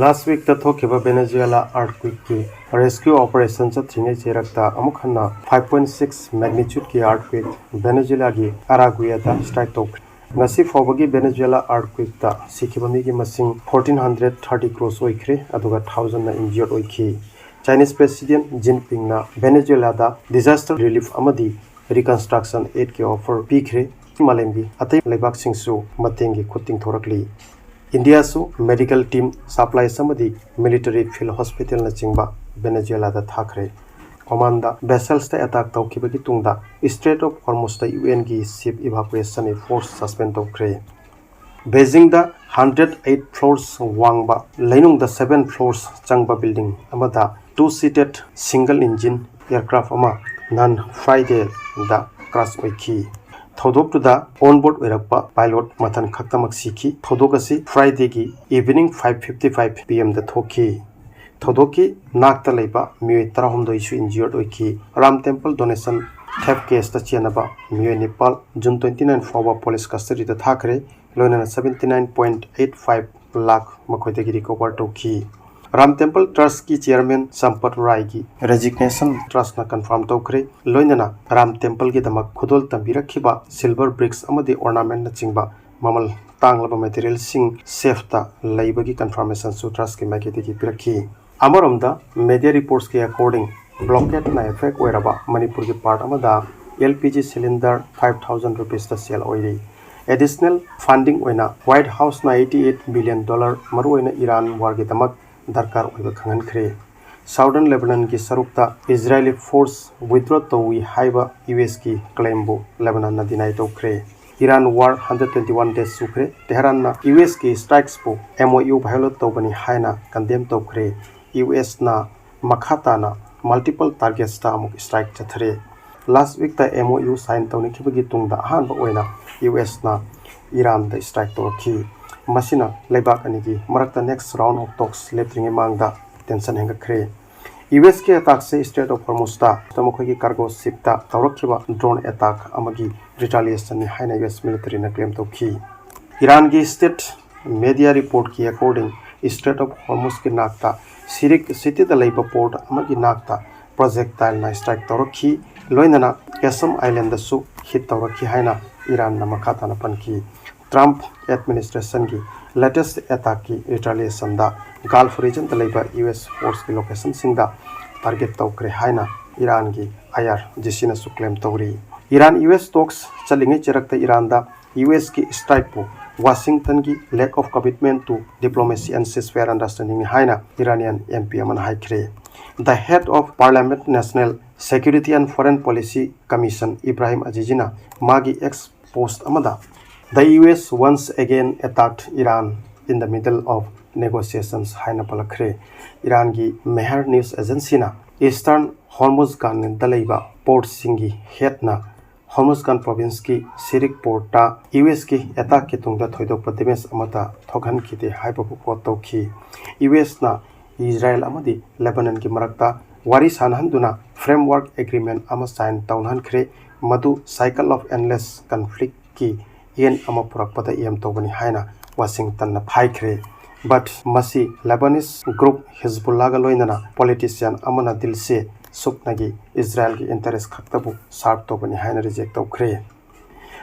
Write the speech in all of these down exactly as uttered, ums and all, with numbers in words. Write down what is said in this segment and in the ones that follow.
Last weekꯇ ꯊꯣꯛꯈꯤꯕ Venezuela earthquakeꯀꯤ rescue operation ꯆꯠꯇ꯭ꯔꯤꯉꯩ ꯆꯩꯔꯛꯇ ꯑꯃꯨꯛ ꯍꯟꯅ five point six magnitudeꯀꯤ earthquake Venezuelaꯒꯤ Araguayaꯗ strike ꯇꯧꯈ꯭ꯔꯦ꯫ ꯉꯁꯤ ꯐꯥꯎꯕꯒꯤ Venezuela earthquakeꯇ ꯁꯤꯈꯤꯕ ꯃꯤꯒꯤ ꯃꯁꯤꯡ fourteen hundred thirty cross ꯑꯣꯏꯈ꯭ꯔꯦ, ꯑꯗꯨꯒ thousandꯅ injured ꯑꯣꯏꯈꯤ꯫ Chinese President Jinpingꯅ Venezuelaꯗ disaster relief ꯑꯃꯗꯤ reconstruction aidꯀꯤ offer ꯄꯤꯈ꯭ꯔꯦ꯫ ꯃꯥꯂꯦꯝꯒꯤ ꯑꯇꯩ ꯂꯩꯕꯥꯛꯁꯤꯡꯁꯨ ꯃꯇꯦꯡꯒꯤ ꯈꯨꯠ ꯇꯤꯡꯊꯣꯔꯛꯂꯤ꯫ ꯏꯟꯗꯤꯌꯥꯁꯨ medical team supplies ꯑꯃꯗꯤ military field hospitalꯅꯆꯤꯡꯕ Venezuelaꯗ ꯊꯥꯈ꯭ꯔꯦ꯫ Omanꯗ vesselsꯇ attack ꯇꯧꯈꯤꯕꯒꯤ ꯇꯨꯡꯗ Strait of Hormuzꯇ UNꯒꯤ ship evacuationꯒꯤ force suspend ꯇꯧꯈ꯭ꯔꯦ꯫ ꯕꯦꯖꯤꯡꯗ hundred eight floors ꯋꯥꯡꯕ, ꯂꯩꯅꯨꯡꯗ seven floors ꯆꯪꯕ building ꯑꯃꯗ two seated single engine aircraft ꯑꯃ ꯅꯍꯥꯟ Fridayꯗ crash ꯑꯣꯏꯈꯤ꯫ ꯊꯧꯗꯣꯛꯇꯨꯗ on board ꯑꯣꯏꯔꯛꯄ pilot ꯃꯊꯟ ꯈꯛꯇꯃꯛ ꯁꯤꯈꯤ꯫ ꯊꯧꯗꯣꯛ ꯑꯁꯤ Fridayꯒꯤ evening five fifty five pmꯗ ꯊꯣꯛꯈꯤ꯫ ꯊꯧꯗꯣꯛꯀꯤ ꯅꯥꯛꯇ ꯂꯩꯕ ꯃꯤꯑꯣꯏ ꯇꯔꯥꯍꯨꯝꯗꯣꯏꯁꯨ injured ꯑꯣꯏꯈꯤ꯫ Ram Temple donation theft caseꯇ ꯆꯦꯟꯅꯕ ꯃꯤꯑꯣꯏ ꯅꯤꯄꯥꯜ June twenty nine ꯐꯥꯎꯕ police custodyꯗ ꯊꯥꯈ꯭ꯔꯦ꯫ ꯂꯣꯏꯅꯅ seventy nine point eight five lakh ꯃꯈꯣꯏꯗꯒꯤ recover ꯇꯧꯈꯤ꯫ Ram Temple Trustꯀꯤ chairman ꯆꯝꯄꯠ ꯔꯥꯏꯒꯤ resignation trustꯅ confirm ꯇꯧꯈ꯭ꯔꯦ꯫ ꯂꯣꯏꯅꯅ Ram Templeꯒꯤꯗꯃꯛ ꯈꯨꯗꯣꯜ ꯇꯝꯕꯤꯔꯛꯈꯤꯕ silver bricks ꯑꯃꯗꯤ ornamentꯅꯆꯤꯡꯕ ꯃꯃꯜ ꯇꯥꯡꯂꯕ materialꯁꯤꯡ safeꯇ ꯂꯩꯕꯒꯤ confirmationꯁꯨ trustꯀꯤ ꯃꯥꯏꯀꯩꯗꯒꯤ ꯄꯤꯔꯛꯈꯤ꯫ ꯑꯃꯔꯣꯝꯗ media reportsꯀꯤ according, blockadeꯅ effect ꯑꯣꯏꯔꯕ ꯃꯅꯤꯄꯨꯔꯒꯤ part ꯑꯃꯗ LPG cylinder five thousand rupeesꯇ sale ꯑꯣꯏꯔꯤ꯫ Additional funding ꯑꯣꯏꯅ White Houseꯅ eighty eight billion dollar ꯃꯔꯨꯑꯣꯏꯅ Iran warꯒꯤꯗꯃꯛ ꯗꯔꯀꯥꯔ ꯑꯣꯏꯕ ꯈꯪꯍꯟꯈ꯭ꯔꯦ꯫ Southern Lebanonꯒꯤ ꯁꯔꯨꯛꯇ Israeli force withdraw ꯇꯧꯏ ꯍꯥꯏꯕ USꯀꯤ claimꯕꯨ Lebanonꯅ deny ꯇꯧꯈ꯭ꯔꯦ꯫ Iran war hundred twenty one days ꯁꯨꯈ꯭ꯔꯦ꯫ Tehranꯅ USꯀꯤ strikesꯄꯨ MOU violate ꯇꯧꯕꯅꯤ ꯍꯥꯏꯅ condemn ꯇꯧꯈ꯭ꯔꯦ꯫ USꯅ ꯃꯈꯥ ꯇꯥꯅ multiple targetsꯇ ꯑꯃꯨꯛ strike ꯆꯠꯊꯔꯦ꯫ Last weekꯇ MOU sign ꯇꯧꯅꯈꯤꯕꯒꯤ ꯇꯨꯡꯗ ꯑꯍꯥꯟꯕ ꯑꯣꯏꯅ USꯅ Iranꯗ strike ꯇꯧꯔꯛꯈꯤ꯫ ꯃꯁꯤꯅ ꯂꯩꯕꯥꯛ ꯑꯅꯤꯒꯤ ꯃꯔꯛꯇ next round of talks ꯂꯦꯞꯇ꯭ꯔꯤꯉꯩ ꯃꯃꯥꯡꯗ tension ꯍꯦꯟꯒꯠꯈ꯭ꯔꯦ꯫ USꯀꯤ attackꯁꯦ Strait of Hormuzꯇ ꯃꯈꯣꯏꯒꯤ cargo shipꯇ ꯇꯧꯔꯛꯈꯤꯕ drone attack ꯑꯃꯒꯤ retaliationꯅꯤ ꯍꯥꯏꯅ US militaryꯅ claim ꯇꯧꯈꯤ꯫ Iranꯒꯤ state media reportꯀꯤ according, Strait of Hormuzꯀꯤ ꯅꯥꯛꯇ ꯁꯤꯔꯤꯛ ꯁꯤꯇꯤꯗ ꯂꯩꯕ ꯄꯣꯔꯠ ꯑꯃꯒꯤ ꯅꯥꯛꯇ ꯄ꯭ꯔꯣꯖꯦꯛꯇꯥꯏꯜꯅ ꯁ꯭ꯇ꯭ꯔꯥꯏꯛ ꯇꯧꯔꯛꯈꯤ꯫ ꯂꯣꯏꯅꯅ ꯀꯦꯁꯝ ꯑꯥꯏꯂꯦꯟꯗꯁꯨ ꯍꯤꯠ ꯇꯧꯔꯛꯈꯤ ꯍꯥꯏꯅ ꯏꯔꯥꯟꯅ ꯃꯈꯥ ꯇꯥꯅ ꯄꯟꯈꯤ꯫ ꯇ꯭ꯔꯝꯞ ꯑꯦꯗꯃꯤꯅꯤꯁꯇ꯭ꯔꯦꯁꯟꯒꯤ ꯂꯦꯇꯦꯁ ꯑꯦꯇꯥꯛꯀꯤ ꯔꯤꯇꯥꯂꯤꯌꯦꯁꯟꯗ ꯒꯜꯐ ꯔꯤꯖꯟꯗ ꯂꯩꯕ ꯌꯨ ꯑꯦꯁ ꯐꯣꯔꯁꯀꯤ ꯂꯣꯀꯦꯁꯟꯁꯤꯡꯗ ꯇꯥꯔꯒꯦꯠ ꯇꯧꯈ꯭ꯔꯦ ꯍꯥꯏꯅ ꯏꯔꯥꯟꯒꯤ ꯑꯥꯏ ꯑꯥꯔ ꯖꯤ ꯁꯤꯅꯁꯨ ꯀ꯭ꯂꯦꯝ ꯇꯧꯔꯤ꯫ ꯏꯔꯥꯟ ꯌꯨ ꯑꯦꯁ ꯇꯣꯛꯁ ꯆꯠꯂꯤꯉꯩ ꯆꯩꯔꯛꯇ ꯏꯔꯥꯟꯗ ꯌꯨ ꯑꯦꯁꯀꯤ ꯁ꯭ꯇ꯭ꯔꯥꯏꯛꯄꯨ Washingtonꯒꯤ lack of commitment to diplomacy and ceasefire understandingꯅꯤ ꯍꯥꯏꯅ ꯏꯔꯥꯅꯤꯌꯟ ꯑꯦꯝ ꯄꯤ ꯑꯃꯅ ꯍꯥꯏꯈ꯭ꯔꯦ꯫ The head of parliament, national security and foreign policy commission, Ibrahim ꯑꯖꯤꯖꯤꯅ ꯃꯥꯒꯤ ꯑꯦꯛꯁ ꯄꯣꯁ꯭ꯠ ꯑꯃꯗ, "The U S once again attacked Iran in the middle of negotiations" ꯍꯥꯏꯅ ꯄꯜꯂꯛꯈ꯭ꯔꯦ꯫ ꯏꯔꯥꯟꯒꯤ ꯃꯦꯍꯔ news ꯑꯦꯖꯦꯟꯁꯤꯅ eastern ꯍꯣꯔꯃꯨꯖꯒꯥꯟꯗ ꯂꯩꯕ ꯄꯣꯔꯠꯁꯤꯡꯒꯤ ꯍꯦꯠꯅ ꯍꯣꯔꯃꯨꯖꯒꯥꯟ ꯄ꯭ꯔꯣꯚꯤꯟꯁꯀꯤ ꯁꯤꯔꯤꯛ ꯄꯣꯔꯠꯇ U ꯑꯦꯁꯀꯤ ꯑꯦꯇꯥꯛꯀꯤ ꯇꯨꯡꯗ ꯊꯣꯏꯗꯣꯛꯄ ꯗꯦꯃꯦꯖ ꯑꯃꯠꯇ ꯊꯣꯛꯍꯟꯈꯤꯗꯦ ꯍꯥꯏꯕꯕꯨ ꯀꯣꯠ ꯇꯧꯈꯤ꯫ ꯌꯨ ꯑꯦꯁꯅ ꯏꯖꯔꯥꯌꯦꯜ ꯑꯃꯗꯤ ꯂꯦꯕꯅꯟꯒꯤ ꯃꯔꯛꯇ ꯋꯥꯔꯤ ꯁꯥꯅꯍꯟꯗꯨꯅ ꯐ꯭ꯔꯦꯝꯋꯥꯔꯛ ꯑꯦꯒ꯭ꯔꯤꯃꯦꯟ ꯑꯃ ꯁꯥꯏꯟ ꯇꯧꯅꯍꯟꯈ꯭ꯔꯦ, ꯃꯗꯨ cycle of endless conflictꯀꯤ ꯑꯦꯟ ꯑꯃ ꯄꯨꯔꯛꯄꯗ ꯑꯦꯝ ꯇꯧꯕꯅꯤ ꯍꯥꯏꯅ ꯋꯥꯁꯤꯡꯇꯟꯅ ꯍꯥꯏꯈ꯭ꯔꯦ꯫ But ꯃꯁꯤ ꯂꯦꯕꯅꯤꯁ ꯒ꯭ꯔꯨꯞ ꯍꯤꯖꯕꯨꯜꯂꯥꯒ ꯂꯣꯏꯅꯅ ꯄꯣꯂꯤꯇꯤꯁꯤꯌꯥꯟ ꯑꯃꯅ ꯗꯤꯜꯁꯦ ꯁꯨꯛꯅꯒꯤ ꯏꯖꯔꯥꯌꯦꯜꯒꯤ ꯏꯟꯇꯔꯦꯁ ꯈꯛꯇꯕꯨ ꯁꯥꯔꯚ ꯇꯧꯕꯅꯤ ꯍꯥꯏꯅ ꯔꯤꯖꯦꯛ ꯇꯧꯈ꯭ꯔꯦ꯫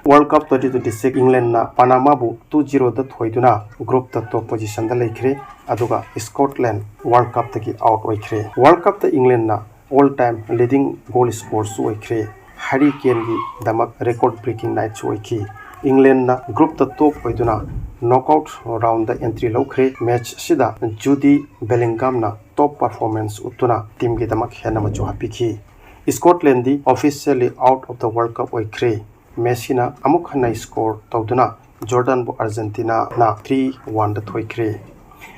World Cup twenty twenty-six Englandꯅ Panamaꯕꯨ two zeroꯗ ꯊꯣꯏꯗꯨꯅ ꯒ꯭ꯔꯨꯞꯇ ꯇꯣꯞ ꯄꯣꯖꯤꯁꯟꯗ ꯂꯩꯈ꯭ꯔꯦ, ꯑꯗꯨꯒ Scotland World Cupꯇꯒꯤ ꯑꯥꯎꯠ ꯑꯣꯏꯈ꯭ꯔꯦ꯫ World Cupꯇ Englandꯅ all time leading goal scorerꯁꯨ ꯑꯣꯏꯈ꯭ꯔꯦ꯫ ꯍꯦꯔꯤ ꯀꯦꯟꯒꯤꯗꯃꯛ record breaking nightꯁꯨ ꯑꯣꯏꯈꯤ꯫ Englandꯅ ꯒ꯭ꯔꯨꯞꯇ ꯇꯣꯞ ꯑꯣꯏꯗꯨꯅ ꯅꯣꯛꯑꯥꯎꯠ ꯔꯥꯎꯟꯗ ꯑꯦꯟꯇ꯭ꯔꯤ ꯂꯧꯈ꯭ꯔꯦ꯫ ꯃꯦꯆ ꯑꯁꯤꯗ ꯖꯨꯗꯤ ꯕꯦꯂꯤꯡꯒꯥꯝꯅ ꯇꯣꯞ ꯄꯔꯐꯣꯔꯃꯦꯟꯁ ꯎꯠꯇꯨꯅ ꯇꯤꯝꯒꯤꯗꯃꯛ ꯍꯦꯟꯅ ꯃꯆꯨ ꯍꯥꯞꯄꯤꯈꯤ꯫ ꯁ꯭ꯀꯣꯠꯂꯦꯟꯗꯤ officially out of the World Cup ꯑꯣꯏꯈ꯭ꯔꯦ꯫ ꯃꯦꯁꯤꯅ ꯑꯃꯨꯛ ꯍꯟꯅ ꯁ꯭ꯀꯣꯔ ꯇꯧꯗꯨꯅ ꯖꯣꯔꯗꯥꯟꯕꯨ ꯑꯥꯔꯖꯦꯟꯇꯤꯅꯥꯅ three oneꯗ ꯊꯣꯏꯈ꯭ꯔꯦ꯫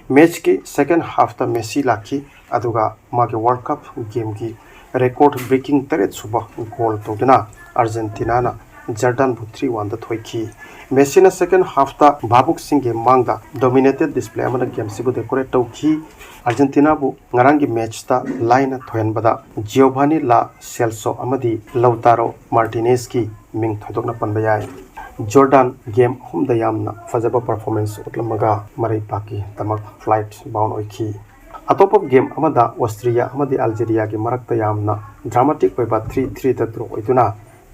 ꯃꯦꯆꯀꯤ ꯁꯦꯀꯦꯟ ꯍꯥꯐꯇ ꯃꯦꯁꯤ ꯂꯥꯛꯈꯤ, ꯑꯗꯨꯒ ꯃꯥꯒꯤ ꯋꯥꯔꯜ ꯀꯞ ꯒꯦꯝꯒꯤ ꯔꯦꯀꯣꯔꯗ ꯕ꯭ꯔꯦꯀꯤꯡ ꯇꯔꯦꯠ ꯁꯨꯕ ꯒꯣꯜ ꯇꯧꯗꯨꯅ ꯑꯥꯔꯖꯦꯟꯇꯤꯅꯥꯅ ꯖꯔꯗꯥꯟꯕꯨ three oneꯗ ꯊꯣꯏꯈꯤ꯫ ꯃꯦꯁꯤꯅ ꯁꯦꯀꯦꯟ ꯍꯥꯐꯇ ꯚꯥꯕꯨꯛꯁꯤꯡꯒꯤ ꯃꯥꯡꯗ ꯗꯣꯃꯤꯅꯦꯇꯦꯗ ꯗꯤꯁꯄ꯭ꯂꯦ ꯑꯃꯅ ꯒꯦꯝꯁꯤꯕꯨ ꯗꯦꯀꯣꯔꯦꯠ ꯇꯧꯈꯤ꯫ ꯑꯥꯔꯖꯦꯟꯇꯤꯅꯥꯕꯨ ꯉꯔꯥꯡꯒꯤ ꯃꯦꯆꯇ ꯂꯥꯏꯅ ꯊꯣꯏꯍꯟꯕꯗ ꯖꯤꯑꯣꯚꯥꯅꯤ ꯂꯥ ꯁꯦꯜꯁꯣ ꯑꯃꯗꯤ ꯂꯧꯇꯥꯔꯣ ꯃꯥꯔꯇꯤꯅꯦꯁꯀꯤ ꯃꯤꯡ ꯊꯣꯏꯗꯣꯛꯅ ꯄꯟꯕ ꯌꯥꯏ꯫ ꯖꯣꯔꯗꯥꯟ ꯒꯦꯝ ꯑꯍꯨꯝꯗ ꯌꯥꯝꯅ ꯐꯖꯕ ꯄꯔꯐꯣꯔꯃꯦꯟꯁ ꯎꯠꯂꯝꯃꯒ ꯃꯔꯩ ꯄꯥꯛꯀꯤꯗꯃꯛ ꯐ꯭ꯂꯥꯏꯠ ꯕꯥꯎꯟ ꯑꯣꯏꯈꯤ꯫ ꯑꯇꯣꯞꯄ ꯒꯦꯝ ꯑꯃꯗ ꯑꯣꯁꯇ꯭ꯔꯤꯌꯥ ꯑꯃꯗꯤ ꯑꯜꯖꯦꯔꯤꯌꯥꯒꯤ ꯃꯔꯛꯇ ꯌꯥꯝꯅ ꯗ꯭ꯔꯥꯃꯥꯇꯤꯛ ꯑꯣꯏꯕ ꯊ꯭ꯔꯤ ꯊ꯭ꯔꯤꯗ ꯗ꯭ꯔꯣ ꯑꯣꯏꯗꯨꯅ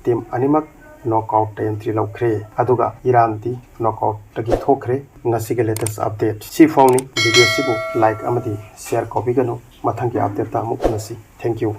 ꯇꯤꯝ ꯑꯅꯤꯃꯛ ꯅꯣꯛꯑꯥꯎꯠꯇ ꯑꯦꯟꯇ꯭ꯔꯤ ꯂꯧꯈ꯭ꯔꯦ꯫ ꯑꯗꯨꯒ ꯏꯔꯥꯟꯗꯤ ꯅꯣꯛꯑꯥꯎꯠꯇꯒꯤ ꯊꯣꯛꯈ꯭ꯔꯦ꯫ ꯉꯁꯤꯒꯤ ꯂꯦꯇꯦꯁ ꯑꯞꯗꯦꯠ ꯁꯤ ꯐꯥꯎꯅꯤ꯫ ꯚꯤꯗꯤꯑꯣꯁꯤꯕꯨ ꯂꯥꯏꯛ ꯑꯃꯗꯤ ꯁꯤꯌꯔ ꯀꯥꯎꯕꯤꯒꯅꯨ꯫ ꯃꯊꯪꯒꯤ ꯑꯞꯗꯦꯠꯇ ꯑꯃꯨꯛ ꯎꯅꯁꯤ꯫ ꯊꯦꯡꯀ꯭ꯌꯨ꯫